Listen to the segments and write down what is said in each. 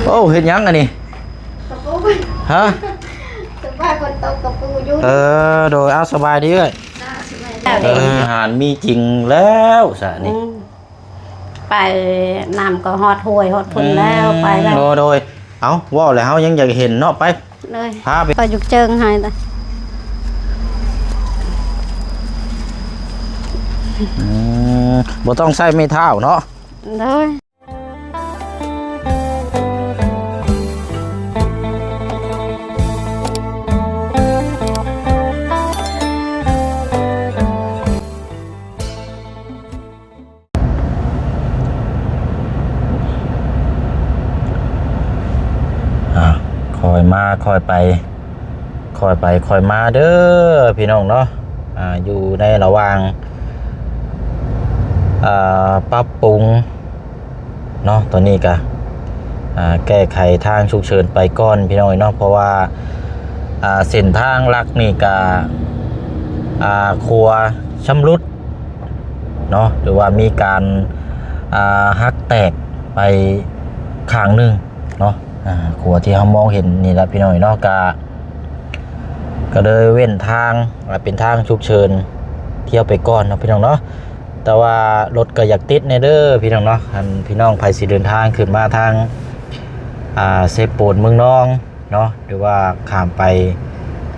ໂອ້ ເຮັດຫຍັງອັນນີ້? ກະປູ. ຮະ? ສະບາຍ ຝົນຕົກກະປູຢູ່. ເອີ ໂດຍ. ເອົາ ສະບາຍດີເອື້ອຍ. ເອີ ອາຫານມີຈິງແລ້ວຊະນີ້. ອືມ ໄປ ນ້ຳກໍຮອດຫ້ວຍຮອດພຸ້ນແລ້ວ. ອືມ ໄປແລ້ວ. ໂດຍ ໂດຍ. ເອົ້າ ເວົ້າແລ້ວເຮົາຍັງຢາກເຫັນເນາະ. ໄປ ເລີຍ ພາໄປ ໄປຢູ່ເຈີງໃຫ້. ອືມ ບໍ່ຕ້ອງໃຊ້ໄມ້ເທົ້າເນາະ. ໂດຍ. ອ່າ ຄ່ອຍມາຄ່ອຍໄປ ຄ່ອຍໄປຄ່ອຍມາເດີພີ່ນ້ອງເນາະ. ອ່າ ຢູ່ໃນລະຫວ່າງ ອ່າ ປັບປຸງເນາະ. ຕອນນີ້ກະ ອ່າ ແກ້ໄຂທາງສຸກເສີນໄປກ່ອນພີ່ນ້ອງເນາະ ເພາະວ່າ ອ່າ ເສັ້ນທາງຫຼັກນີ້ກະ ອ່າ ຂົວຊຳລຸດເນາະ ຫຼືວ່າມີການ ອ່າ ຫັກແຕກໄປຂ້າງໜຶ່ງເນາະ. ອ່າ ຂົວທີ່ເຮົາມອງເຫັນນີ້ແຫຼະພີ່ນ້ອງເນາະ ກະ ກະເລີຍເວັ້ນທາງ ເປັນທາງສຸກເສີນ ທ່ຽວໄປກ່ອນເນາະພີ່ນ້ອງເນາະ. ແຕ່ວ່າລົດກໍຢາກຕິດແດ່ເດີພີ່ນ້ອງເນາະ. ອັນ ພີ່ນ້ອງໃຜຊິເດີນທາງຂຶ້ນມາທາງ ອ່າ ເຊໂປນ ເມືອງນອງເນາະ ຫຼືວ່າຂ້າມໄປ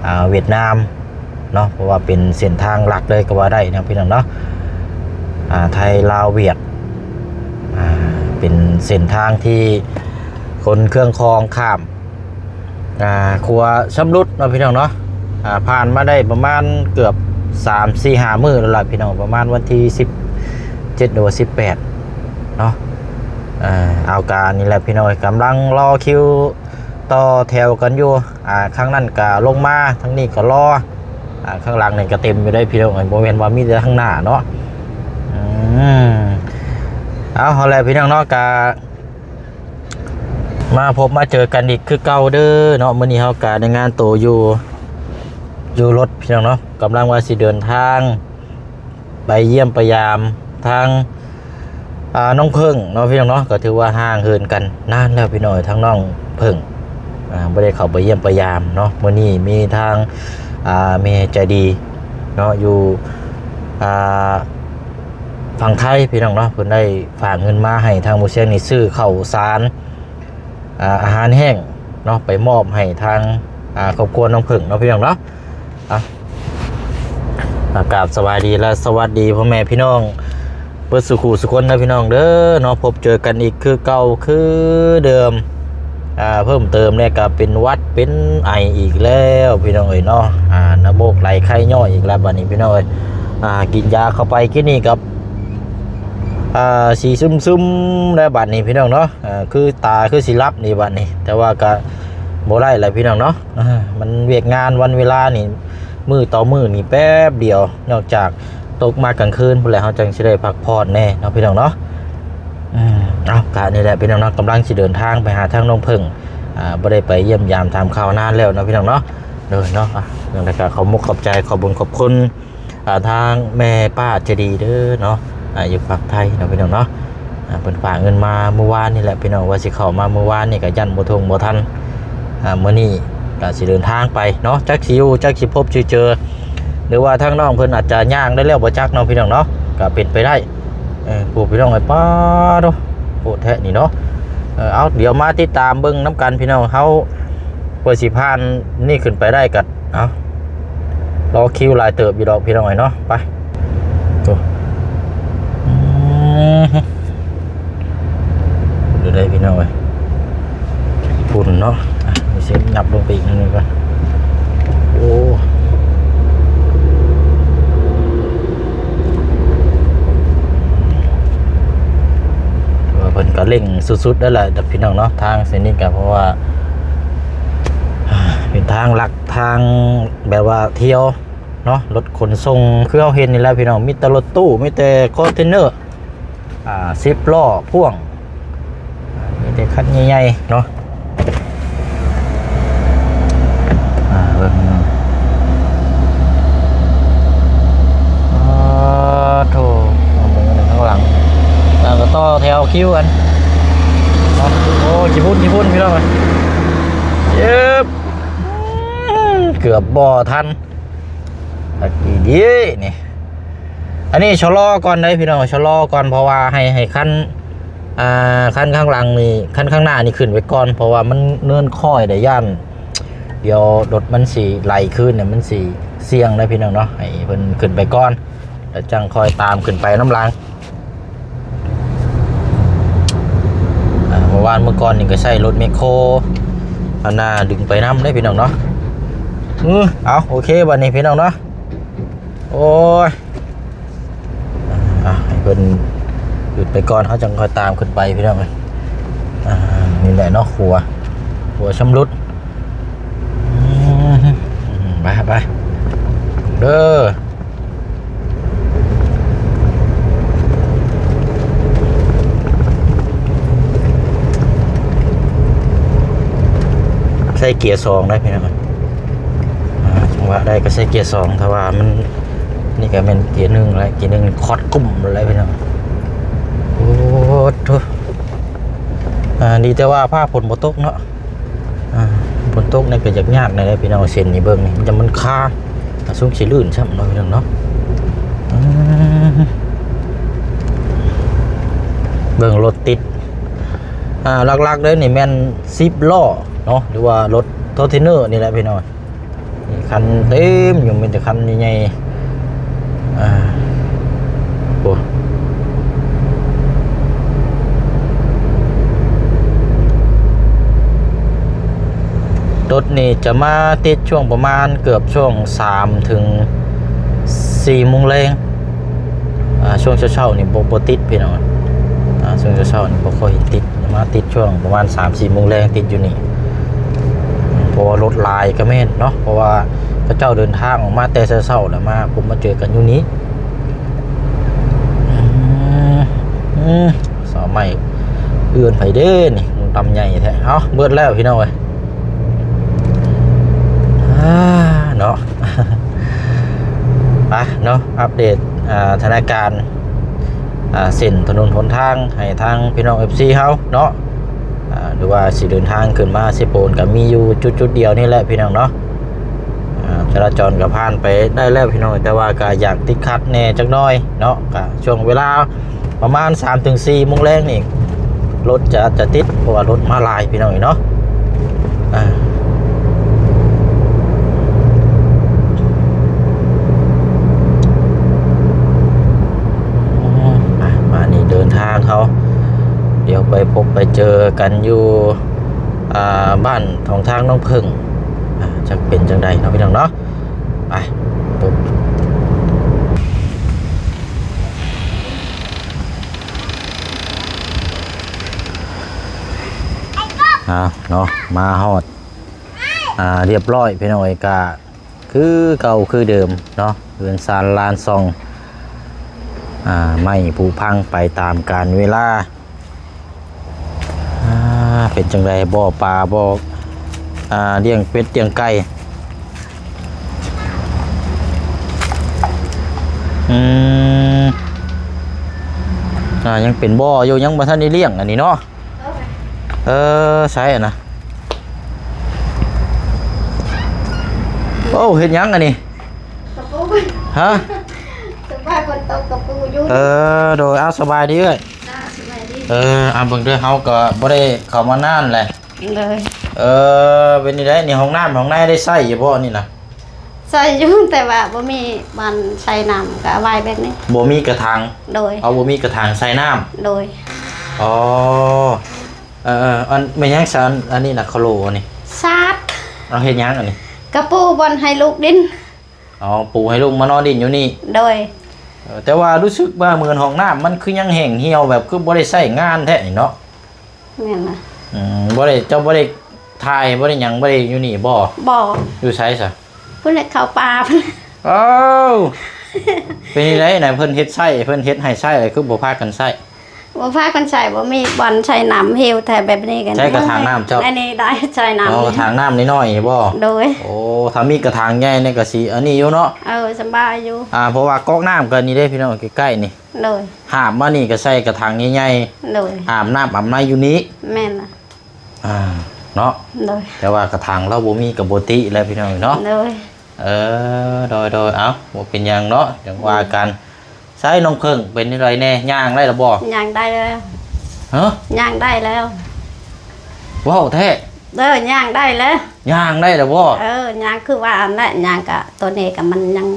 ອ່າ ຫວຽດນາມເນາະ ເພາະວ່າເປັນເສັ້ນທາງຫຼັກເລີຍກໍວ່າໄດ້ເນາະພີ່ນ້ອງເນາະ. ອ່າ ໄທລາວຫວຽດ ອ່າ ເປັນເສັ້ນທາງທີ່ຂົນເຄື່ອງຂອງຂ້າມ ອ່າ ຂົວຊຳລຸດເນາະພີ່ນ້ອງເນາະ. ອ່າ ຜ່ານມາໄດ້ປະມານເກືອບສາມ ສີ່ ຫ້າມື້ແລ້ວລະພີ່ນ້ອງ ປະມານວັນທີສິບເຈັດ ຫຼືວ່າສິບແປດເນາະ. ເອົາ ກະນີ້ແຫຼະພີ່ນ້ອງ ກຳລັງລໍຄິວຕໍ່ແຖວກັນຢູ່. ອ່າ ຂ້າງນັ້ນກະລົງມາ ທາງນີ້ກະລໍ. ອ່າ ຂ້າງຫຼັງນີ້ກະເຕັມຢູ່ເດ້ພີ່ນ້ອງ ບໍ່ແມ່ນວ່າມີແຕ່ທາງໜ້າເນາະ. ອືມ ເອົາ ເອົາແຫຼະພີ່ນ້ອງເນາະ ກະ ມາພົບມາເຈີກັນອີກຄືເກົ່າເດີເນາະ. ມື້ນີ້ເຮົາກະໄດ້ງານໂຕຢູ່ ຢູ່ລົດພີ່ນ້ອງເນາະ ກຳລັງວ່າຊິເດີນທາງໄປຢ້ຽມໄປຢາມທາງ ອ່າ ນ້ອງເຜິ້ງເນາະພີ່ນ້ອງເນາະ. ກໍຖືວ່າຫ່າງເຫີນກັນນານແລ້ວພີ່ນ້ອງ ທາງນ້ອງເຜິ້ງ ອ່າ ບໍ່ໄດ້ເຂົ້າໄປຢ້ຽມໄປຢາມເນາະ. ມື້ນີ້ມີທາງ ອ່າ ແມ່ໃຈດີເນາະ ຢູ່ ອ່າ ຝັ່ງໄທພີ່ນ້ອງເນາະ ເພິ່ນໄດ້ຝາກເງິນມາໃຫ້ທາງໝູ່ຊຽງນີ້ ຊື້ເຂົ້າສານ ອ່າ ອາຫານແຫ້ງເນາະ ໄປມອບໃຫ້ທາງ ອ່າ ຄອບຄົວນ້ອງເຜິ້ງເນາະພີ່ນ້ອງເນາະ. ອ່ະ ອ່າ ກາບສະບາຍດີ ແລະ ສະຫວັດດີພໍ່ແມ່ພີ່ນ້ອງເບິດສູ່ຄູ່ສູ່ຄົນເດີພີ່ນ້ອງເດີເນາະ. ພົບເຈີກັນອີກຄືເກົ່າຄືເດີມ. ອ່າ ເພີ່ມເຕີມແລ້ວກະເປັນຫວັດເປັນໄອອີກແລ້ວພີ່ນ້ອງເອີຍເນາະ. ອ່າ ນ້ຳມູກໄຫຼໄຄຍ້ອຍອີກແລ້ວບາດນີ້ພີ່ນ້ອງເອີຍ. ອ່າ ກິນຢາເຂົ້າໄປກິນນີ້ກະ ອ່າ ຊິຊຶມໆ ແລ້ວບາດນີ້ພີ່ນ້ອງເນາະ. ອ່າ ຄືຕາຄືຊິຫຼັບນີ້ບາດນີ້ ແຕ່ວ່າກະບໍ່ໄດ້ແຫຼະພີ່ນ້ອງເນາະ. ອ່າ ມັນວຽກງານວັນເວລານີ້ ມື້ຕໍ່ມື້ນີ້ແປັບດຽວ ນອກຈາກຕົກມາກາງຄືນພຸ້ນແຫຼະ ເຮົາຈັ່ງຊິໄດ້ພັກຜ່ອນແດ່ເນາະພີ່ນ້ອງເນາະ. ອືມ ເອົາ ກະນີ້ແຫຼະພີ່ນ້ອງເນາະ ກຳລັງຊິເດີນທາງໄປຫາທາງນ້ອງເຜິ້ງ. ອ່າ ບໍ່ໄດ້ໄປຢ້ຽມຢາມຖາມຂ່າວນານແລ້ວເນາະພີ່ນ້ອງເນາະ. ໂດຍເນາະ ອ່ະ ຈັ່ງໃດກະຂໍມຸກຂອບໃຈ ຂອບບຸນຂອບຄຸນ ອ່າ ທາງແມ່ປ້າໃຈດີເດີເນາະ ອ່າ ຢູ່ປາກໄທເນາະພີ່ນ້ອງເນາະ. ອ່າ ເພິ່ນຝາກເງິນມາມື້ວານນີ້ແຫຼະພີ່ນ້ອງ ວ່າຊິເຂົ້າມາມື້ວານນີ້ກະຢ້ານບໍ່ທົ່ງບໍ່ທັນ. ອ່າ ມື້ນີ້ກະຊິເດີນທາງໄປເນາະ ຈັກຊິຢູ່ຈັກຊິພົບຊິເຈີ ຫຼືວ່າທາງນ້ອງເພິ່ນອາດຈະຍ່າງໄດ້ແລ້ວບໍ່ຈັກເນາະພີ່ນ້ອງເນາະ ກະເປັນໄປໄດ້. ເອີ ໂອ້ ພີ່ນ້ອງເອີຍ ປາດໂທ້ ໂພດແທ້ນີ້ເນາະ. ເອີ ເອົາ ດຽວມາຕິດຕາມເບິ່ງນຳກັນພີ່ນ້ອງ ເຮົາເພື່ອຊິຜ່ານນີ້ຂຶ້ນໄປໄດ້ກະ ເອົາ ລໍຄິວຫຼາຍເຕີບຢູ່ດອກພີ່ນ້ອງເອີຍເນາະ. ໄປ ໂອ້ ອືມ ເດີໄດ້ພີ່ນ້ອງເອີຍ ຝຸ່ນເນາະ. ອ່ະ ມີເສຍຫຍັບລົງໄປອີກໜ້ອຍໜຶ່ງກ່ອນ. ໂອ້ ວ່າເພິ່ນກະເລັ່ງສຸດໆ ແລ້ວແຫຼະພີ່ນ້ອງເນາະ. ທາງເສັ້ນນີ້ກະເພາະວ່າ ເປັນທາງລັກ ທາງແບບວ່າທ່ຽວເນາະ ລົດຂົນສົ່ງ ຄືເຮົາເຫັນນີ້ແຫຼະພີ່ນ້ອງ ມີແຕ່ລົດຕູ້ ມີແຕ່ຄອນເທນເນີ ອ່າ ສິບລໍ້ພ່ວງ ມີແຕ່ຄັນໃຫຍ່ໆເນາະ. ອ່າ ເບິ່ງ ອໍ ໂທ້ ເບິ່ງທາງຫຼັງ ແລ້ວກໍຕໍ່ແຖວຄິວກັນ. ໂອ້ ຂີ້ຝຸ່ນ ຂີ້ຝຸ່ນ ພີ່ນ້ອງເອີຍ ເອີບ ເກືອບບໍ່ທັນ ອັກອີດີນີ້. ອັນນີ້ຊະລໍກ່ອນເດ້ພີ່ນ້ອງ ຊະລໍກ່ອນ ເພາະວ່າໃຫ້ ໃຫ້ຄັນ ອ່າ ຄັນຂ້າງຫຼັງນີ້ ຄັນຂ້າງໜ້ານີ້ຂຶ້ນໄປກ່ອນ ເພາະວ່າມັນເນີນຄ້ອຍໄດ໋ ຢ້ານ ດຽວລົດມັນຊິໄຫຼຄືນ ມັນຊິສ່ຽງເດ້ພີ່ນ້ອງເນາະ. ໃຫ້ເພິ່ນຂຶ້ນໄປກ່ອນ ແລ້ວຈັ່ງຄ່ອຍຕາມຂຶ້ນໄປນຳຫຼັງ. ອ່າ ເມື່ອວານເມື່ອກ່ອນນີ້ກໍໃຊ້ລົດແມັກໂຄ ອັນນ່າ ດຶງໄປນຳເດ້ພີ່ນ້ອງເນາະ. ອື ເອົາ ໂອເຄ ບັດນີ້ພີ່ນ້ອງເນາະ. ໂອ້ຍ ອ່າ ໃຫ້ເພິ່ນຢຸດໄປກ່ອນ ເຮົາຈັ່ງຄ່ອຍຕາມຂຶ້ນໄປພີ່ນ້ອງເອີຍ. ອ່າ ນີ້ແຫຼະເນາະ ຂົວ ຂົວຊຳລຸດ. ອືມ ໄປ ໄປເດີ. ໃສ່ເກຍສອງໄດ້ພີ່ນ້ອງ ອ່າ ຈັງຫວະໃດກໍໃສ່ເກຍສອງ ຖ້າວ່າມັນ ນີ້ກໍແມ່ນເກຍໜຶ່ງແລ້ວ ເກຍໜຶ່ງຄອດກຸ້ມແລ້ວພີ່ນ້ອງ. ໂອ້ໂທ້ ອ່າ ດີແຕ່ວ່າຟ້າຝົນບໍ່ຕົກເນາະ. ອ່າ ຝົນຕົກນີ້ກໍຢາກຍາກແດ່ເດ້ພີ່ນ້ອງ ເສັ້ນນີ້ເບິ່ງນີ້ ມັນຈະ ມັນຄາ ອ່າ ຊຸກຊິລື່ນຊ້ຳເນາະພີ່ນ້ອງເນາະ. ອືມ ເບິ່ງລົດຕິດ ອ່າ ຫຼັກໆເລີຍນີ້ແມ່ນສິບລໍ້ເນາະ ຫຼືວ່າລົດເທນເນີນີ້ແຫຼະພີ່ນ້ອງ. ນີ້ຄັນເຕັມຢູ່ ມີແຕ່ຄັນໃຫຍ່ໆ ອ່າ ໂອ້ ລົດນີ້ຈະມາຕິດຊ່ວງປະມານເກືອບຊ່ວງສາມເຖິງສີ່ໂມງແລງ. ອ່າ ຊ່ວງເຊົ້າໆນີ້ບໍ່ ບໍ່ຕິດພີ່ນ້ອງ ອ່າ ຊ່ວງເຊົ້າໆນີ້ບໍ່ຄ່ອຍຕິດ ມາຕິດຊ່ວງປະມານສາມສີ່ໂມງແລງ ຕິດຢູ່ນີ້ ເພາະວ່າລົດຫຼາຍກໍແມ່ນເນາະ ເພາະວ່າເຂົາເຈົ້າເດີນທາງອອກມາແຕ່ເຊົ້າໆ ແລ້ວມາພົບມາເຈີກັນຢູ່ນີ້. ອືມ ອືມ ສາວໃໝ່ ເຮືອນໃຜເດ້ນີ້ ດຳໃຫຍ່ແທ້. ເອົ້າ ເບິດແລ້ວພີ່ນ້ອງເອີຍ ອ່າ ເນາະ. ໄປເນາະ ອັບເດດ ອ່າ ສະຖານະການ ອ່າ ເສັ້ນຖະໜົນຫົນທາງໃຫ້ທາງພີ່ນ້ອງ ເອັຟຊີ ເຮົາເນາະ ອ່າ ຫຼືວ່າຊິເດີນທາງຂຶ້ນມາເຊໂປນ ກໍມີຢູ່ຈຸດໆດຽວນີ້ແຫຼະພີ່ນ້ອງເນາະ. ອ່າ ຈະລາຈອນກໍຜ່ານໄປໄດ້ແລ້ວພີ່ນ້ອງ ແຕ່ວ່າກໍຢາກຕິດຂັດແດ່ຈັກໜ້ອຍເນາະ ກໍຊ່ວງເວລາ ປະມານສາມເຖິງສີ່ໂມງແລງນີ້ ລົດຈະ ຈະຕິດ ເພາະວ່າລົດມາຫຼາຍພີ່ນ້ອງເອີຍເນາະ. ອ່າ ອ່າ ມານີ້ເດີນທາງເຮົາ ດຽວໄປພົບໄປເຈີກັນຢູ່ ອ່າ ບ້ານຂອງທາງນ້ອງເຜິ້ງ ອ່າ ຈັກເປັນຈັ່ງໃດເນາະ ພີ່ນ້ອງເນາະ. ໄປ ເອົາເນາະ ມາຮອດ ອ່າ ຮຽບຮ້ອຍພີ່ນ້ອງເອີຍ ກະຄືເກົ່າຄືເດີມເນາະ ເຮືອນຊານລານຊ່ອງ ອ່າ ໄມ້ຜຸພັງໄປຕາມການເວລາ. ອ່າ ເປັນຈັ່ງໃດ ບໍ່ປາ ບໍ່ ອ່າ ລ້ຽງເປັດລ້ຽງໄກ່? ອືມ ອ່າ ຍັງເປັນບໍ່ຢູ່ ຍັງບໍ່ທັນໄດ້ລ້ຽງອັນນີ້ເນາະ. ເອີ ໃສອັນນະ? ໂອ້ ເຮັດຫຍັງອັນນີ້? ກະປູ. ຮະ? ສະບາຍ ຝົນຕົກກະປູຢູ່. ເອີ ໂດຍ ເອົາ ສະບາຍດີເອື້ອຍ. ເອີ ເອົາ ເບິ່ງເດີ ເຮົາກໍບໍ່ໄດ້ເຂົ້າມານານແຫຼະ. ໂດຍ. ເອີ ເປັນຈັ່ງໃດນີ້ ຫ້ອງນ້ຳຫ້ອງໃນໄດ້ໃຊ້ຢູ່ບໍ່ນີ້ນະ? ໃຊ້ຢູ່ ແຕ່ວ່າບໍ່ມີບ່ອນໃສ່ນ້ຳ ກໍເອົາໄວ້ແບບນີ້. ບໍ່ມີກະຖັງ? ໂດຍ. ເອົາ ບໍ່ມີກະຖັງໃສ່ນ້ຳ? ໂດຍ. ອໍ ເອີ ເອີ ອັນ ແມ່ນຫຍັງຊະ ອັນ ອັນນີ້ນະ ຄາໂລນີ້? ສາດ. ເອົາ ເຮັດຫຍັງອັນນີ້? ກະປູບ່ອນໃຫ້ລູກດິນ. ອໍ ປູໃຫ້ລູກມານອນດິນຢູ່ນີ້. ໂດຍ. ເອີ ແຕ່ວ່າຮູ້ສຶກວ່າເໝືອນຫ້ອງນ້ຳມັນຄືຍັງແຫ້ງຫ່ຽວ ແບບຄືບໍ່ໄດ້ໃຊ້ງານແທ້ນີ້ເນາະ. ແມ່ນລະ. ອືມ ບໍ່ໄດ້ ເຈົ້າບໍ່ໄດ້ຖ່າຍ ບໍ່ໄດ້ຫຍັງ ບໍ່ໄດ້ຢູ່ນີ້ບໍ່? ບໍ່. ຢູ່ໃສຊະ? ພຸ້ນແຫຼະ ເຂົ້າປ່າພຸ້ນ. ເອົ້າ ເປັນຈັ່ງໃດນະ ເພິ່ນເຮັດໃຊ້ ເພິ່ນເຮັດໃຫ້ໃຊ້ ຄືບໍ່ພາກັນໃຊ້? ບໍ່ພາກັນໃສ່ ບໍ່ມີບ່ອນໃສ່ນ້ຳ ຫິ້ວແທ້ແບບນີ້ກັນ ໃຊ້ກະຖາງນ້ຳເຈົ້າ ອັນນີ້ໄດ້ໃສ່ນ້ຳ ອໍ ກະຖາງນ້ຳນ້ອຍໆນີ້ບໍ່? ໂດຍ ໂອ້ ຖ້າມີກະຖາງໃຫຍ່ນີ້ກະຊິອັນນີ້ຢູ່ເນາະ ເອີ ສະບາຍຢູ່ ອ່າ ເພາະວ່າກອກນ້ຳກໍນີ້ເດ້ພີ່ນ້ອງ ໃກ້ໆນີ້ ໂດຍ ຫາບມານີ້ກໍໃສ່ກະຖາງໃຫຍ່ໆ ໂດຍ ອາບນ້ຳອາບໃນຢູ່ນີ້ ແມ່ນລະ ອ່າ ເນາະ ໂດຍ ແຕ່ວ່າກະຖາງລາວບໍ່ມີກໍບໍ່ຕິແຫຼະພີ່ນ້ອງເນາະ ໂດຍ ເອີ ໂດຍໆ ເອົ້າ ບໍ່ເປັນຫຍັງເນາະ ຈັ່ງວ່າກັນ ໃຊ້ນ້ອງເພິ່ງເປັນຈັ່ງໃດແດ່ ຍ່າງໄດ້ລະບໍ່? ຍ່າງໄດ້ແລ້ວ ຮະ ຍ່າງໄດ້ແລ້ວ ເວົ້າແທ້? ເອີ ຍ່າງໄດ້ແລ້ວ ຍ່າງໄດ້ລະບໍ່? ເອີ ຍ່າງຄືວ່າຫັ້ນແຫຼະ ຍ່າງກະ ໂຕນີ້ກະມັນຍັງ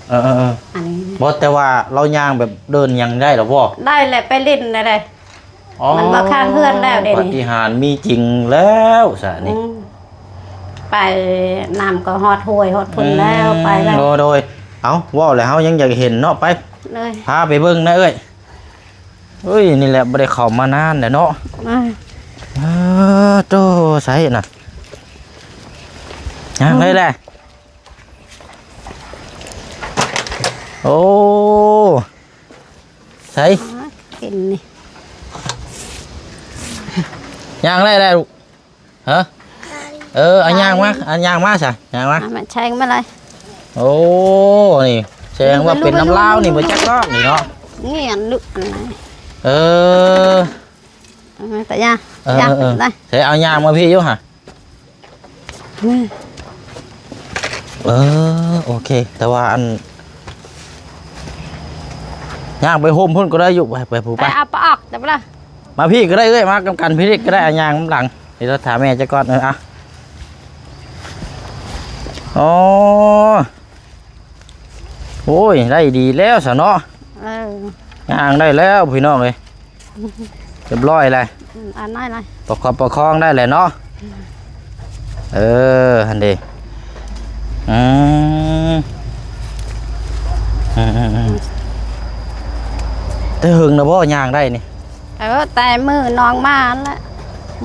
ເອີໆໆ ອັນນີ້ ບໍ່ ແຕ່ວ່າລາວຍ່າງແບບເດີນຫຍັງໄດ້ລະບໍ່? ໄດ້ແຫຼະ ໄປຫຼິ້ນໄດ້ເດ້ ອໍ ມັນບໍ່ຄ້າງເຮືອນແລ້ວເດນີ້ ປາຕິຫານມີຈິງແລ້ວຊະນີ້ ອືມ ໄປ ນ້ຳກໍຮອດຫ້ວຍຮອດພຸ້ນແລ້ວ ອືມ ໄປແລ້ວ ໂດຍໆ ເອົ້າ ເວົ້າແລ້ວເຮົາຍັງຢາກເຫັນເນາະ ໄປ ໂດຍ ພາໄປເບິ່ງນະເອື້ອຍ ເອີຍ ນີ້ແຫຼະ ບໍ່ໄດ້ເຂົ້າມານານແລ້ວເນາະ ອືມ ເອີ ໂຕ ໃສນະ ຫຍັງໄດ້ແຫຼະ ໂອ້ ໃສ ອໍ ເຫັນນີ້ ຍ່າງໄດ້ແລ້ວລູກ ຮະ ເອີ ເອົາຍ່າງມາ ເອົາຍ່າງມາຊະ ຍ່າງມາ ເອົາມາແຊງມາເລີຍ ໂອ້ ນີ້ ແສດງວ່າເປັນນຳລາວນີ້ ບໍ່ຈັກດອກນີ້ເນາະ ນີ້ອັນລຸກອັນນັ້ນ ເອີ ເອົາມາຕະຍາ ເອີ ຢາ ເອີ ໄດ້ ໃສ ເອົາຍ່າງມາພີ້ຢູ່ຫະ ເອີ ໂອເຄ ແຕ່ວ່າອັນ ຍ່າງໄປໂຮມພຸ້ນກໍໄດ້ຢູ່ ໄປ ໄປຜູ້ ໄປ ໄປ ເອົາປາອອກ ແຕ່ບໍ່ລະ ມາພີ້ກໍໄດ້ເອື້ອຍ ມານຳກັນພີ້ກໍໄດ້ ຍ່າງນຳຫຼັງ ດຽວຖາມແມ່ຈັກກ່ອນ ເອີ ອະ ອໍ ໂອ້ຍ ໄດ້ດີແລ້ວຊະເນາະ ເອີ ຍ່າງໄດ້ແລ້ວພີ່ນ້ອງເອີຍ ຮຽບຮ້ອຍແລ້ວ ອືມ ອັນນັ້ນລະ ປະຄັບປະຄອງໄດ້ແລ້ວເນາະ ເອີ ຫັ້ນເດ ອືມ ອືມໆໆ ແຕ່ເຫິງນະບໍ່ຍ່າງໄດ້ນີ້? ເອີ ແຕ່ມື້ນ້ອງມາຫັ້ນແຫຼະ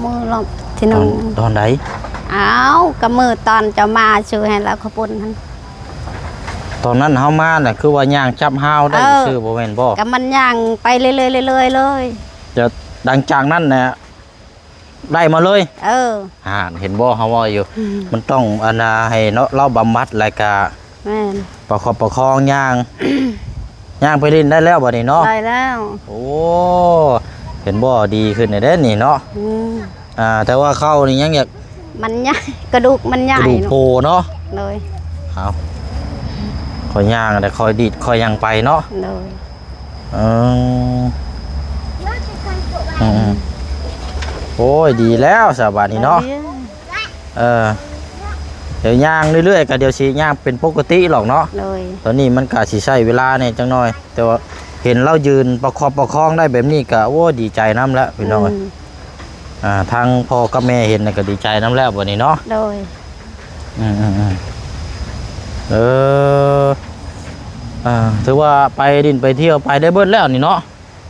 ມື້ລອບທີໜຶ່ງ ຕອນ ຕອນໃດ? ອ້າວ ກໍມື້ຕອນເຈົ້າມາຊື້ໃຫ້ລາວເຂົ້າປຸ້ນຫັ້ນ ຕອນນັ້ນເຮົາມານະ ຄືວ່າຍ່າງຈັບຮາວໄດ້ ເອີ ຊື່ບໍ່ແມ່ນບໍ່? ກໍມັນຍ່າງໄປເລື້ອຍໆ ເລື້ອຍໆ ເລີຍ ແຕ່ຫຼັງຈາກນັ້ນນະ ໄດ້ມາເລີຍ ເອີ ຫັ້ນ ເຫັນບໍ່ ເຮົາເວົ້າຢູ່ ອືມ ມັນຕ້ອງ ອັນນ່າ ໃຫ້ເນາະ ລາວບຳບັດ ແລ້ວກະ ແມ່ນ ປະຄັບປະຄອງຍ່າງ ຍ່າງໄປຫຼິ້ນໄດ້ແລ້ວບັດນີ້ເນາະ ໄດ້ແລ້ວ ໂອ້ ເຫັນບໍ່ ດີຂຶ້ນແລ້ວເດ້ນີ້ເນາະ ອືມ ອ່າ ແຕ່ວ່າເຂົ່ານີ້ຍັງຢາກ ມັນໃຫຍ່ ກະດູກມັນໃຫຍ່ ກະດູກໂຜເນາະ ໂດຍ ເອົາ ຄ່ອຍຍ່າງ ແລ້ວຄ່ອຍດີດ ຄ່ອຍຫຍັງໄປເນາະ ໂດຍ ເອີ ອືມ ໂອ້ຍ ດີແລ້ວຊະບາດນີ້ເນາະ ເອີ ດຽວຍ່າງເລື້ອຍໆ ກໍດຽວຊິຍ່າງເປັນປົກກະຕິຫຼອກເນາະ ໂດຍ ຕອນນີ້ມັນກໍຊິໃຊ້ເວລາແດ່ຈັກໜ້ອຍ ແຕ່ວ່າເຫັນລາວຢືນປະຄັບປະຄອງໄດ້ແບບນີ້ກໍ ໂອ້ຍ ດີໃຈນຳແລ້ວພີ່ນ້ອງເອີຍ ອືມ ອ່າ ທາງພໍ່ກັບແມ່ເຫັນນະກໍດີໃຈນຳແລ້ວບັດນີ້ເນາະ ໂດຍ ອືມໆໆ ເອີ ອ່າ ຖືວ່າໄປຫຼິ້ນໄປທ່ຽວໄປໄດ້ເບິດແລ້ວນີ້ເນາະ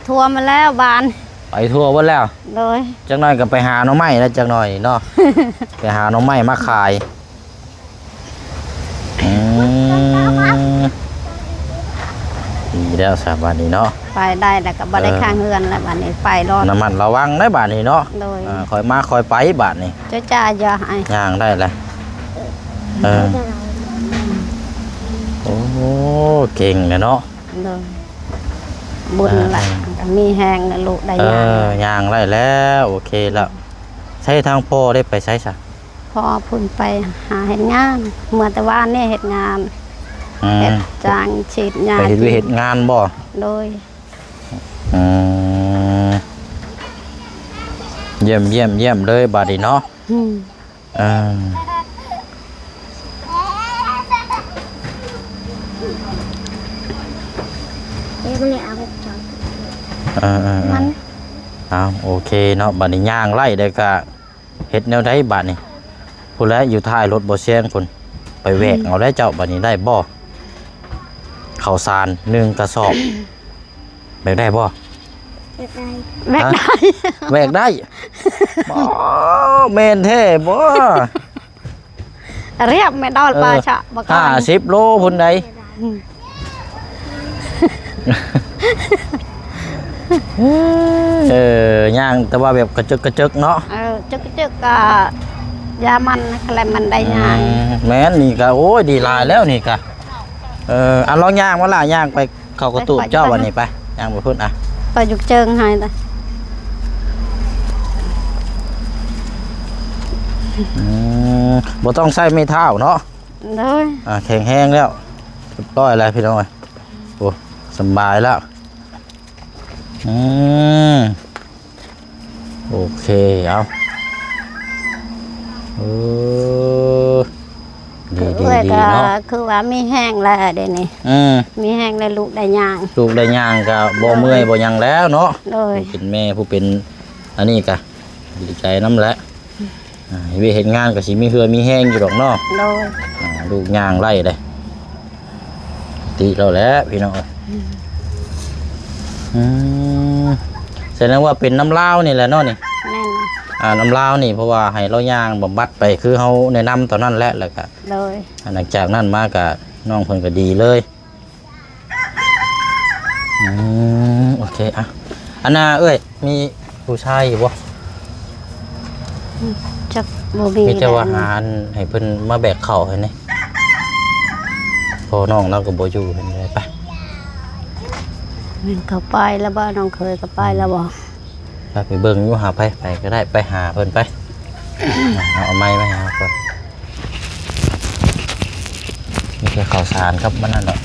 ທົ່ວມາແລ້ວບ້ານ ໄປທົ່ວເບິດແລ້ວ ໂດຍ ຈັກໜ້ອຍກໍໄປຫາໜໍ່ໄມ້ແລ້ວ ຈັກໜ້ອຍນີ້ເນາະ ໄປຫາໜໍ່ໄມ້ມາຂາຍ ອືມ ດີແລ້ວຊະບາດນີ້ເນາະ ໄປໄດ້ແລ້ວກໍບໍ່ໄດ້ ເອີ ຄ້າງເຮືອນແລ້ວບາດນີ້ ໄປໂລດ ລະມັດລະວັງໄດ໋ບາດນີ້ເນາະ ໂດຍ ອ່າ ຄ່ອຍມາຄ່ອຍໄປບາດນີ້ ຈ້າໆ ຢ່າໃຫ້ ຍ່າງໄດ້ແລ້ວ ເອີ ໂອ້ ເກັ່ງແລ້ວເນາະ ໂດຍ ບຸນລະ ອ່າ ກໍມີແຮງລະ ລູກໄດ້ ເອີ ຍ່າງ ຍ່າງໄດ້ແລ້ວ ໂອເຄແລ້ວ ໃຊ້ທາງພໍ່ໄດ້ໄປໃສຊະ? ພໍ່ເພິ່ນໄປຫາເຮັດງານ ເມື່ອແຕ່ວານນີ້ເຮັດງານ ອືມ ເຮັດຈ້າງສີດຫຍ້າ ໄປເຮັດວຽກເຮັດງານບໍ່? ໂດຍ ອືມ ຢ້ຽມໆໆເລີຍບາດນີ້ເນາະ ອືມ ອ່າ ເອີໆໆ ເອົາ ໂອເຄເນາະ ບາດນີ້ຍ່າງໄລ່ໄດ້ກະ ເຮັດແນວໃດບາດນີ້? ພຸ້ນແຫຼະ ຢູ່ທ້າຍລົດບໍ່ແຊງພຸ້ນ ໄປແວກເອົາແລ້ວເຈົ້າ ບາດນີ້ໄດ້ບໍ່? ເຂົ້າສານໜຶ່ງກະສອບ ແບກໄດ້ບໍ່? ແບກໄດ້ ແບກໄດ້ ຮະ? ແບກໄດ້ ບໍ່ ແມ່ນແທ້ບໍ່? ຮຽບແມ່ດອນ ເອີ ປາຊະ ບໍ່ກາຍ ຫ້າສິບໂລພຸ້ນໃດ ອືມ ເອີ ເອີ ຍ່າງແຕ່ວ່າແບບກະເຈິກກະເຈິກເນາະ. ເອີ ເຈິກກະເຈິກກະຢ່າມັນ ຄະແລມມັນໄດ້ຍ່າງ. ອືມ ແມ່ນ ນີ້ກະ ໂອ້ຍ ດີຫຼາຍແລ້ວນີ້ກະ. ເອີ ອັນລອງຍ່າງມາລະ ຍ່າງໄປເຂົ້າກະຕູບເຈົ້າ ໄປ ໄປ ບັດນີ້ ໄປ ຍ່າງໄປພຸ້ນ ອ່ະ ໄປຢູ່ເຈິງໃຫ້ລະ. ອືມ ບໍ່ຕ້ອງໃຊ້ໄມ້ເທົ້າເນາະ. ໂດຍ ອ່າ ແຂງແຮງແລ້ວ ຮຽບຮ້ອຍແລ້ວພີ່ນ້ອງເອີຍ. ໂອ້ ສຳບາຍແລ້ວ. ອືມ ໂອເຄ ເອົາ ເອີ ດີ ດີ ດີເນາະ. ຄືວ່າມີແຮງແລ້ວເດນີ້. ອືມ ມີແຮງແລ້ວ ລູກໄດ້ຍ່າງ ລູກໄດ້ຍ່າງກະບໍ່ເມື່ອຍບໍ່ຫຍັງແລ້ວເນາະ. ໂດຍ ຜູ້ເປັນແມ່ ຜູ້ເປັນອັນນີ້ກະດີໃຈນຳແຫຼະ. ອ່າ ເຮັດວຽກເຮັດງານກໍຊິມີເຫື່ອມີແຮງຢູ່ດອກເນາະ. ໂດຍ ອ່າ ລູກຍ່າງໄດ້ເດ້ ຕິແລ້ວແຫຼະພີ່ນ້ອງ. ອືມ ອືມ ສະແດງວ່າເປັນນຳລາວນີ້ແຫຼະເນາະນີ້. ແມ່ນ ອ່າ ນຳລາວນີ້ ເພາະວ່າໃຫ້ລາວຍ່າງບຳບັດໄປ ຄືເຮົາແນະນຳຕອນນັ້ນແຫຼະ ແລ້ວກະ ໂດຍ ຫຼັງຈາກນັ້ນມາກະນ້ອງເພິ່ນກະດີເລີຍ. ອືມ ໂອເຄ ອ່ະ ອັນນ່າເອື້ອຍ ມີຜູ້ຊາຍຢູ່ບໍ່? ຈັກ ບໍ່ມີ ມີແຕ່ວ່າ ແລ້ວ ຫາໃຫ້ເພິ່ນມາແບກເຂົ້າໃຫ້ແດ່. ພໍ່ນ້ອງລາວກໍບໍ່ຢູ່ ເພິ່ນໄປ ແມ່ນເຂົາໄປແລ້ວບໍ່? ນ້ອງເຂີຍກໍໄປແລ້ວບໍ່? ໄປ ໄປເບິ່ງຢູ່ ຫາໄປ ໄປກໍໄດ້ ໄປຫາເພິ່ນໄປ. ເອົາ ເອົາໄມ້ໄວ້ໃຫ້ເຮົາກ່ອນ ມີແຕ່ເຂົ້າສານກັບມັນນັ້ນດອກ.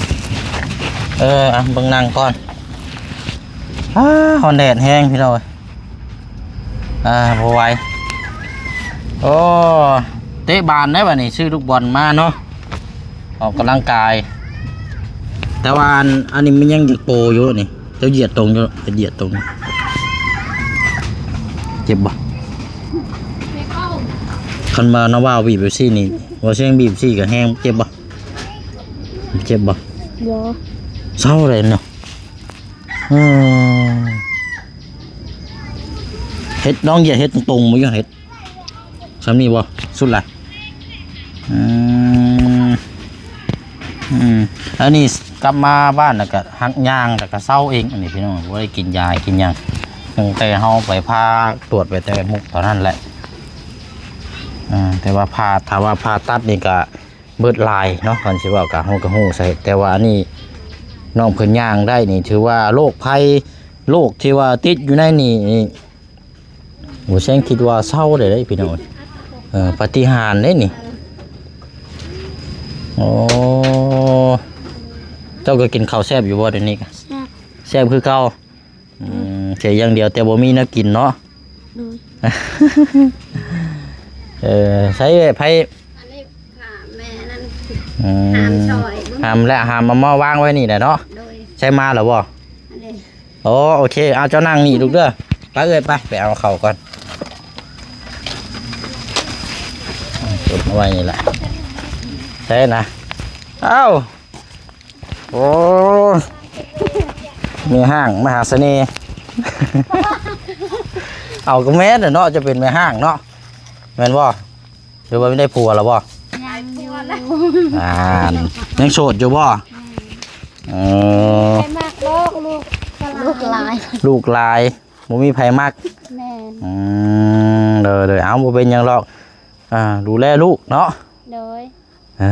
ເອີ ອ່ະ ເບິ່ງນັ່ງກ່ອນ. ອ້າ ຮ້ອນແດດແຮງພີ່ນ້ອງເອີຍ. ອ່າ ບໍ່ໄຫວ. ໂອ້ ເຕະບານໄດ້ບັດນີ້ ຊື້ລູກບອນມາເນາະ ອອກກຳລັງກາຍ. ແຕ່ວ່າອັນ ອັນນີ້ມັນຍັງຢາກໂປຢູ່ນີ້. ເຈົ້າຢຽດຕົງຢູ່ ຢຽດຕົງ. ເຈັບບໍ່? ຄັນວ່ານ້າບ່າວບີບແບບຊີ້ນີ້ ວ່າສຽງບີບຊີ້ກໍແຮງ. ເຈັບບໍ່? ເຈັບບໍ່? ບໍ່. ເຊົາແລ້ວເນາະ. ເອີ ເຮັດ ລອງຢຽດເຮັດຕົງໆ ບໍ່ຢາກເຮັດ. ສ່ຳນີ້ບໍ່? ສຸດລະ. ອືມ ອືມ ອັນນີ້ກັບມາບ້ານແລ້ວກະຫັກຍ່າງ ແລ້ວກະເຊົາເອງ. ອັນນີ້ພີ່ນ້ອງ ບໍ່ໄດ້ກິນຢາກິນຫຍັງ ຕັ້ງແຕ່ເຮົາໄປຜ່າ ກວດໄປແຕ່ມຸກຕອນນັ້ນແຫຼະ. ອ່າ ແຕ່ວ່າຜ່າ ຖ້າວ່າຜ່າຕັດນີ້ກະເບິດຫຼາຍເນາະ ຄັນຊິເວົ້າກະ ເຮົາກະຮູ້ສາເຫດ. ແຕ່ວ່າອັນນີ້ນ້ອງເພິ່ນຍ່າງໄດ້ນີ້ ຖືວ່າໂລກໄພ ໂລກທີ່ວ່າຕິດຢູ່ໃນນີ້ ໂອ້ ແຊງຄິດວ່າເຊົາໄດ້ເດ້ພີ່ນ້ອງ. ເອີ ປາຕິຫານເດ້ນີ້. ໂອ້ ເຈົ້າກໍກິນເຂົ້າແຊບຢູ່ບໍ່ດຽວນີ້ກະ? ແຊບ ແຊບຄືເກົ່າ. ອືມ ເສຍຢ່າງດຽວແຕ່ບໍ່ມີແນວກິນເນາະ. ໂດຍ ເອີ ໃຊ້ໄປ ອັນນີ້ ຖ້າແມ່ນັ້ນ ອືມ ຫາມຊ່ອຍ ຫາມແຫຼະ ຫາມເອົາມາວາງໄວ້ນີ້ແຫຼະເນາະ. ໂດຍ ໃຊ້ມາແລ້ວບໍ່? ອັນນີ້ ໂອ້ ໂອເຄ ເອົາ ເຈົ້ານັ່ງນີ້ລູກເດີ. ໄປເອື້ອຍ ໄປ ໄປເອົາເຂົ້າກ່ອນ. ເກັບເອົາໄວ້ນີ້ແຫຼະ ໃຊ່ນະ. ເອົ້າ ໂອ້ ແມ່ຮ້າງມະຫາສະເນ່. ເອົາ ກໍແມ່ນແຫຼະເນາະ ຈະເປັນແມ່ຮ້າງເນາະ ແມ່ນບໍ່? ຫຼືວ່າໄດ້ຜົວແລ້ວບໍ່? ຍັງຢູ່. ອ່າ ຍັງໂສດຢູ່ບໍ່? ອືມ ເອີ ໃຜມັກບໍ່? ລູກ ລູກຫຼາຍ ລູກຫຼາຍ ບໍ່ມີໃຜມັກ. ແມ່ນ ອືມ ໂດຍໆ ເອົາ ບໍ່ເປັນຫຍັງດອກ. ອ່າ ດູແລລູກເນາະ. ໂດຍ ເອີ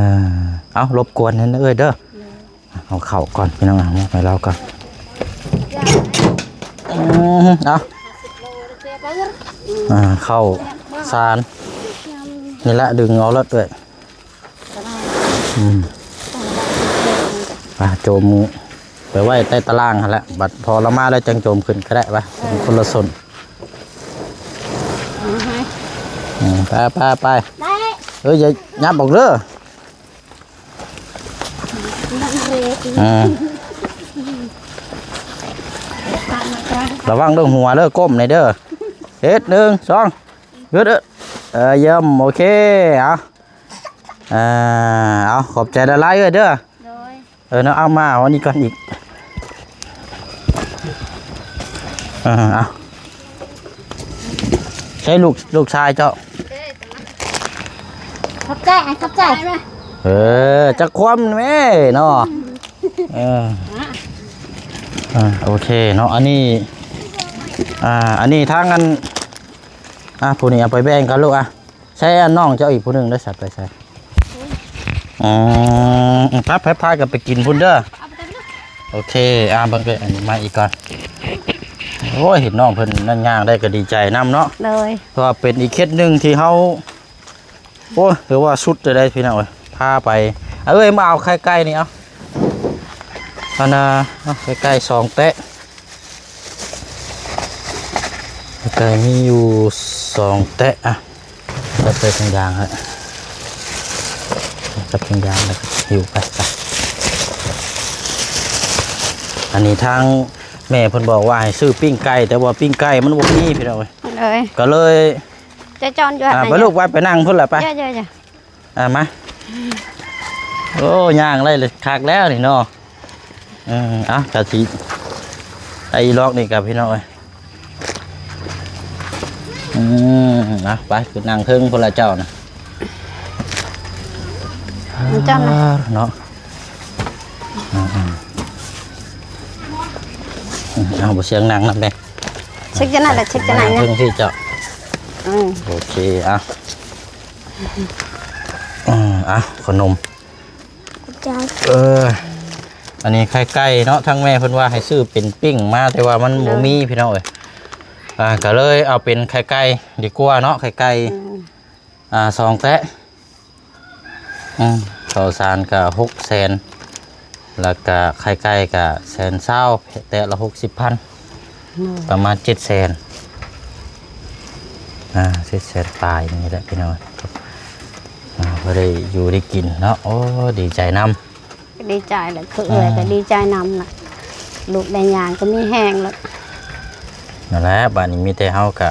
ເອົາ ລົບກວນແນ່ເອື້ອຍເດີ. ໂດຍ ເອົາເຂົ້າກ່ອນພີ່ນ້ອງ ເອົາມອບໃຫ້ລາວກ່ອນ. ອືມ ເອົາ ອ່າ ເຂົ້າສານນີ້ລະ ດຶງເອົາໂລດເອື້ອຍ. ອືມ ອ່າ ໂຈມໄປໄວ້ໃຕ້ຕາລ່າງຫັ້ນແຫຼະ ບັດພໍລາວມາແລ້ວຈັ່ງໂຈມຂຶ້ນກໍໄດ້. ວ່າ ເອີ ຄົນລະສົນ. ອືມ ໄປ ໄປ ໄປ. ເອີ ຢ່າຫຍັບອອກເດີ. ອືມ ລະວັງເລື່ອງຫົວເດີ ກົ້ມໃນເດີ. ເຮັດ ໜຶ່ງ ສອງ ເອີ ເອີ ຢ້ຽມ ໂອເຄ. ເອົາ ເອີ ເອົາ ຂອບໃຈຫຼາຍໆເອື້ອຍເດີ. ໂດຍ ເອີ ເນາະ ເອົາມາເອົາອັນນີ້ກ່ອນອີກ. ເອີ ເອົາ ໃຊ້ລູກ ລູກຊາຍເຈົ້າ. ຂອບໃຈ ຂອບໃຈ. ເອີ ຈັກຄວາມແມ່ເນາະ. ເອີ ອ່າ ໂອເຄເນາະ ອັນນີ້ ອ່າ ອັນນີ້ທາງອັນ ອ່າ ຜູ້ນີ້ເອົາໄປແບ່ງກັນລູກ ອ່າ ໃຊ້ອັນນ້ອງເຈົ້າອີກຜູ້ໜຶ່ງໄດ້ສັດໄປໃສ? ອືມ ໄປ ໄປ ພາກັນໄປກິນພຸ້ນເດີ. ໂອເຄ ອ່າ ເບິ່ງເດີ ອັນນີ້ມາອີກກ່ອນ. ໂອ້ຍ ເຫັນນ້ອງເພິ່ນນັ້ນຍ່າງໄດ້ກໍດີໃຈນຳເນາະ. ໂດຍ ເພາະວ່າເປັນອີກເຂດໜຶ່ງທີ່ເຮົາ ໂອ້ຍ ຖືວ່າສຸດເລີຍໄດ໋ພີ່ນ້ອງເອີຍ ພາໄປ. ເອີຍ ມາເອົາໄຂ່ໄກ່ນີ້ ເອົາ ອັນນ່າ ເອົາໄຂ່ໄກ່ສອງແຕະ ໄກ່ມີຢູ່ສອງແຕະ ອ່ະ ຈັບໃສ່ຖົງຢາງໃຫ້ ຈັບຖົງຢາງແລ້ວກໍຫິ້ວໄປ ໄປ. ອັນນີ້ທາງແມ່ເພິ່ນບອກວ່າໃຫ້ຊື້ປີ້ງໄກ່ ແຕ່ວ່າປີ້ງໄກ່ມັນບໍ່ມີພີ່ນ້ອງເອີຍ ເອີຍ ກໍເລີຍ ຈະຈອນຢູ່ ອ່າ ໄປລູກ ໄປ ໄປນັ່ງພຸ້ນລະ ໄປ ຢ່າ ຢ່າ ຢ່າ ອ່າ ມາ ໂອ້ ຍ່າງໄດ້ເລີຍ ຄັກແລ້ວນີ້ເນາະ. ເອີ ເອົາ ກະຊິໄດ້ອີຫຼອກນີ້ກະພີ່ນ້ອງເອີຍ. ອືມ ເອົາ ໄປຂຶ້ນນັ່ງເທິງພຸ້ນລະເຈົ້ານະ ມັນເຈົ້ານະ ເນາະ. ອືມໆ ເອົາ ບໍ່ສຽງນັ່ງນຳແດ່ ເຊັກຈະນັ້ນແຫຼະ ເຊັກຈະນັ້ນ ນັ່ງເທິງຊີ້ເຈົ້າ. ອືມ ໂອເຄ ເອົາ ອືມ ເອົາ ຂະໜົມ ຂອບໃຈ. ເອີ ອັນນີ້ໄຂ່ໄກ່ເນາະ ທາງແມ່ເພິ່ນວ່າໃຫ້ຊື້ເປັນປີ້ງມາ ແຕ່ວ່າມັນ ໂດຍ ບໍ່ມີພີ່ນ້ອງເອີຍ ອ່າ ກໍເລີຍເອົາເປັນໄຂ່ໄກ່ດີກວ່າເນາະ ໄຂ່ໄກ່ ອືມ ອ່າ ສອງແຕະ ອືມ ເຂົ້າສານກໍຫົກແສນ ແລ້ວກະໄຂ່ໄກ່ກະແສນຊາວ ແຕະລະຫົກສິບພັນ ໂດຍ ປະມານເຈັດແສນ ອ່າ ເຈັດແສນປາຍນີ້ແຫຼະພີ່ນ້ອງ ອ່າ ພໍໄດ້ຢູ່ໄດ້ກິນເນາະ. ໂອ້ ດີໃຈນຳ ກໍດີໃຈແຫຼະ ຄືເອື້ອຍ ອືມ ກໍດີໃຈນຳລະ ລູກໄດ້ຍ່າງກໍມີແຮງລະ. ນັ້ນແຫຼະ ບາດນີ້ມີແຕ່ເຮົາກະ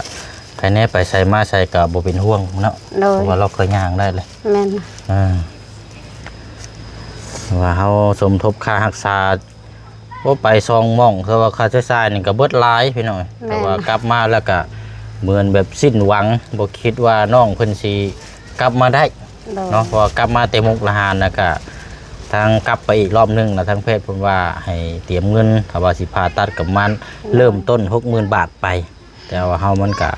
ໃຜແນ່ໄປໃສມາໃສກໍບໍ່ເປັນຫ່ວງເນາະ ໂດຍ ເພາະວ່າລາວກໍຍ່າງໄດ້ແຫຼະ ແມ່ນ ອ່າ ວ່າເຮົາສົມທົບຄ່າຮັກສາ ໂອ້ ໄປສອງໝ່ອງ ແຕ່ວ່າຄ່າໃຊ້ຈ່າຍນີ້ກໍເບິດຫຼາຍພີ່ນ້ອງ ແມ່ນ ແຕ່ວ່າກັບມາແລ້ວກໍເໝືອນແບບສິ້ນຫວັງ ບໍ່ຄິດວ່ານ້ອງເພິ່ນຊິກັບມາໄດ້ ໂດຍ ເນາະ ເພາະວ່າກັບມາແຕ່ມຸກດາຫານ ແລ້ວກໍທາງກັບໄປອີກລອບໜຶ່ງ ແລ້ວທາງແພດເພິ່ນວ່າໃຫ້ຕຽມເງິນ ຖ້າວ່າຊິຜ່າຕັດກໍປະມານ ໂດຍ ເລີ່ມຕົ້ນຫົກໝື່ນບາດໄປ. ແຕ່ວ່າເຮົາມັນກະ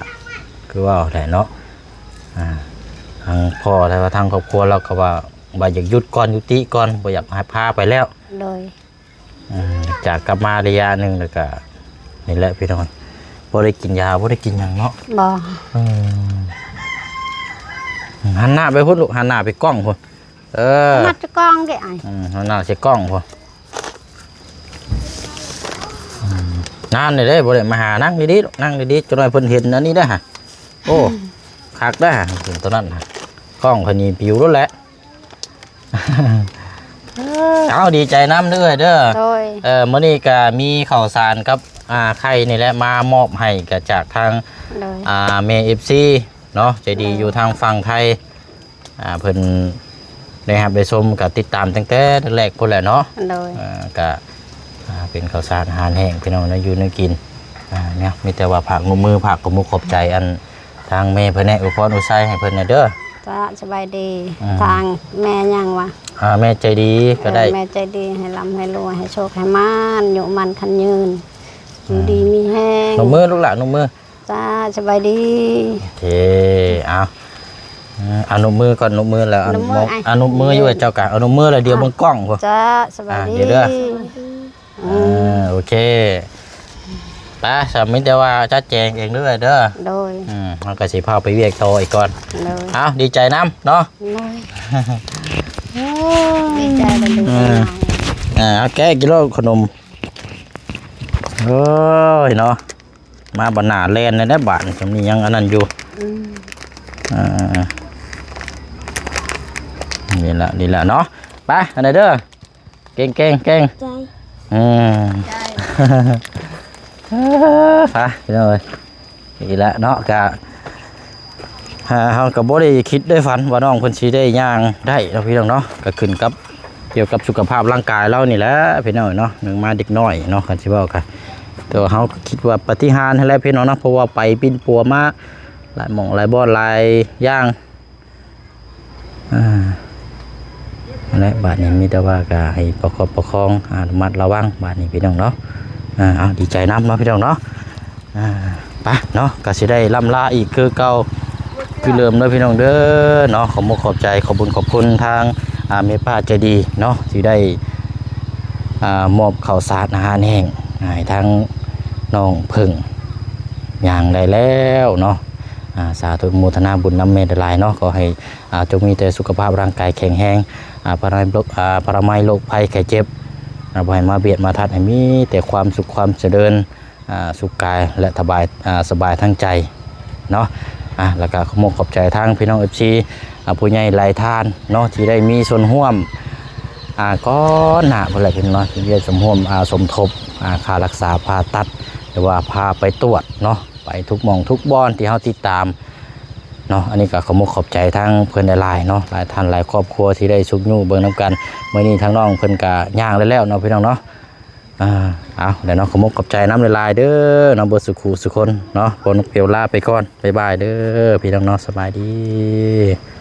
ຄືເວົ້າແຫຼະເນາະ ອ່າ ທາງພໍ່ ແຕ່ວ່າທາງຄອບຄົວລາວກໍວ່າ ວ່າຢາກຢຸດກ່ອນ ຍຸຕິກ່ອນ ບໍ່ຢາກໃຫ້ພາໄປແລ້ວ ໂດຍ ອືມ ຈາກກັບມາໄລຍະໜຶ່ງ ແລ້ວກະນີ້ແຫຼະພີ່ນ້ອງ ບໍ່ໄດ້ກິນຢາ ບໍ່ໄດ້ກິນຫຍັງເນາະ ບໍ່ ອືມ ຫັນໜ້າໄປພຸ້ນລູກ ຫັນໜ້າໄປກ້ອງພຸ້ນ ເອີ ມັດຈະກ້ອງເດ້ອ້າຍ ອືມ ຫັນໜ້າໃສ່ກ້ອງພຸ້ນ. ອືມ ນານແລ້ວເດ້ ບໍ່ໄດ້ມາຫາ ນັ່ງດີໆ ນັ່ງດີໆ ຈັກໜ້ອຍເພິ່ນເຫັນອັນນີ້ເດ້ຫະ ໂອ້ ຄັກເດ້ຫະ ເຫັນຕົວນັ້ນຫະ ກ້ອງຂ້ອຍນີ້ປິວໂລດແຫຼະ. ເອີ ເອົາ ດີໃຈນຳເດີ້ເອື້ອຍເດີ້ ໂດຍ ເອີ ມື້ນີ້ກະມີເຂົ້າສານກັບ ອ່າ ໄຂ່ນີ້ແຫຼະ ມາມອບໃຫ້ກະຈາກທາງ ໂດຍ ອ່າ ແມ່ເອັຟຊີເນາະ ໃຈດີ ໂດຍ ຢູ່ທາງຝັ່ງໄທ ອ່າ ເພິ່ນໄດ້ຮັບໄດ້ຊົມ ກໍຕິດຕາມຕັ້ງແຕ່ແລກໆພຸ້ນແຫຼະເນາະ ໂດຍ ເອີ ກໍ ອ່າ ເປັນເຂົ້າສານອາຫານແຫ້ງພີ່ນ້ອງເນາະ ຢູ່ແນວກິນ ອ່າ ເນາະ ມີແຕ່ວ່າຝາກໜູມື ຝາກຂອບມຸກຂອບໃຈ ອັນ ທາງແມ່ເພິ່ນແນ່ ອວຍພອນອວຍໄຊໃຫ້ເພິ່ນແນ່ເດີ້ ຈ້າ ສະບາຍດີ ອືມ ທາງແມ່ຫຍັງວະ ອ່າ ແມ່ໃຈດີກໍໄດ້ ເອີ ແມ່ໃຈດີ ໃຫ້ລ່ຳໃຫ້ລວຍ ໃຫ້ໂຊກໃຫ້ໝານ ອາຍຸໝັ້ນຂວັນຍືນ ຢູ່ດີມີແຮງ ນົບມືລູກຫຼານ ນົບມື ຈ້າ ສະບາຍດີ ໂອເຄ ເອົາ ເອົານົບມືກ່ອນ ນົບມືແລ້ວ ນົບມື ເອົານົບມືຢູ່ເຈົ້າກະ ເອົານົບມືແລ້ວ ດຽວເບິ່ງກ້ອງພຸ້ນ ຈ້າ ສະບາຍດີ ອ່າ ດຽວເດີ້ ອືມ ອ່າ ໂອເຄ ໄປ ສາມີແຕ່ວ່າຈັດແຈງເອງເດີ້ ເດີ້ ໂດຍ ອືມ ເຮົາກໍຊິພາໄປວຽກຕໍ່ອີກກ່ອນ ໂດຍ ເອົາ ດີໃຈນຳເນາະ ໂດຍ ດີໃຈນຳລູກ ອ່າ ເອົາແກະກິນໂລດຂະໜົມ ໂອ້ຍເນາະ ມາບັດໜ້າແລ່ນແລ້ວບາດນີ້ ຈະມີຫຍັງອັນນັ້ນຢູ່ ອືມ ອ່າ ນີ້ລະ ນີ້ລະເນາະ ໄປ ອັນໃດເດີ້ ເກັ່ງໆ ເກັ່ງ ໃຈ ອືມ ໃຈ ໄປ ພີ່ນ້ອງເອີຍ ນີ້ລະເນາະ ກະ ອ່າ ເຮົາກໍບໍ່ໄດ້ຄິດໄດ້ຝັນວ່ານ້ອງເພິ່ນຊິໄດ້ຍ່າງໄດ້ເນາະ ພີ່ນ້ອງເນາະ ກໍຂຶ້ນກັບ ກ່ຽວກັບສຸຂະພາບຮ່າງກາຍລາວນີ້ແຫຼະພີ່ນ້ອງເນາະ ເນື່ອງມາເດັກນ້ອຍເນາະ ຄັນຊິເວົ້າກະ ແຕ່ວ່າເຮົາກໍຄິດວ່າປາຕິຫານຫັ້ນແຫຼະພີ່ນ້ອງເນາະ ເພາະວ່າໄປປິ່ນປົວມາຫຼາຍໝ່ອງຫຼາຍບ່ອນຫຼາຍຢ່າງ ອ່າ ນັ້ນແຫຼະ ບາດນີ້ມີແຕ່ວ່າກໍໃຫ້ປະຄັບປະຄອງ ອະນຸມັດລະວັງ ບາດນີ້ພີ່ນ້ອງເນາະ ອ່າ ເອົາ ດີໃຈນຳເນາະພີ່ນ້ອງເນາະ. ອ່າ ໄປເນາະ ກໍຊິໄດ້ລ່ຳລາອີກຄືເກົ່າຄືເດີມເດີພີ່ນ້ອງເດີເນາະ. ຂອບມຸກຂອບໃຈ ຂອບບຸນຂອບຄຸນທາງ ອ່າ ແມ່ປ້າໃຈດີເນາະ ທີ່ໄດ້ ອ່າ ມອບເຂົ້າສານອາຫານແຫ້ງໃຫ້ທາງນ້ອງເພິ່ງ ຍ່າງໄດ້ແລ້ວເນາະ. ອ່າ ສາທຸ ໂມທະນາບຸນນຳແມ່ຫຼາຍໆເນາະ. ຂໍໃຫ້ ອ່າ ຈົ່ງມີແຕ່ສຸຂະພາບຮ່າງກາຍແຂງແຮງ ອ່າ ພະລາໄມໂລກ ອ່າ ພະລາໄມໂລກໄພໄຂ້ເຈັບ ອ່າ ບໍ່ໃຫ້ມາບຽດມາທັດ ໃຫ້ມີແຕ່ຄວາມສຸກຄວາມຈະເລີນ ອ່າ ສຸກກາຍ ແລະ ສະບາຍ ອ່າ ສະບາຍທາງໃຈເນາະ. ອ່າ ແລ້ວກໍຂອບມຸກຂອບໃຈທາງພີ່ນ້ອງ ເອັຟຊີ ອ່າ ຜູ້ໃຫຍ່ຫຼາຍທ່ານເນາະ ທີ່ໄດ້ມີສ່ວນຮ່ວມ ອ່າ ກ່ອນໜ້າພຸ້ນແຫຼະພີ່ນ້ອງເນາະ ທີ່ໄດ້ສົມຮ່ວມ ອ່າ ສົມທົບ ອ່າ ຄ່າລັກສາຜ່າຕັດ ຫຼືວ່າພາໄປຕວດເນາະ ໄປທຸກໝ່ອງທຸກບ່ອນທີ່ເຮົາຕິດຕາມເນາະ. ອັນນີ້ກໍຂອບມຸກຂອບໃຈທາງເພິ່ນຫຼາຍໆເນາະ ຫຼາຍທ່ານຫຼາຍຄອບຄົວທີ່ໄດ້ຊຸກຍູ້ເບິ່ງນຳກັນ. ມື້ນີ້ທາງນ້ອງເພິ່ນກໍຍ່າງໄດ້ແລ້ວເນາະ ພີ່ນ້ອງເນາະ. ອ່າ ເອົາ ແລ້ວເນາະ ຂອບມຸກຂອບໃຈນຳຫຼາຍໆເດີເນາະ ເບິດສຸຂູສຸຄົນເນາະ. ພວກນົກເປວລາໄປກ່ອນ ບາຍບາຍເດີພີ່ນ້ອງເນາະ ສະບາຍດີ.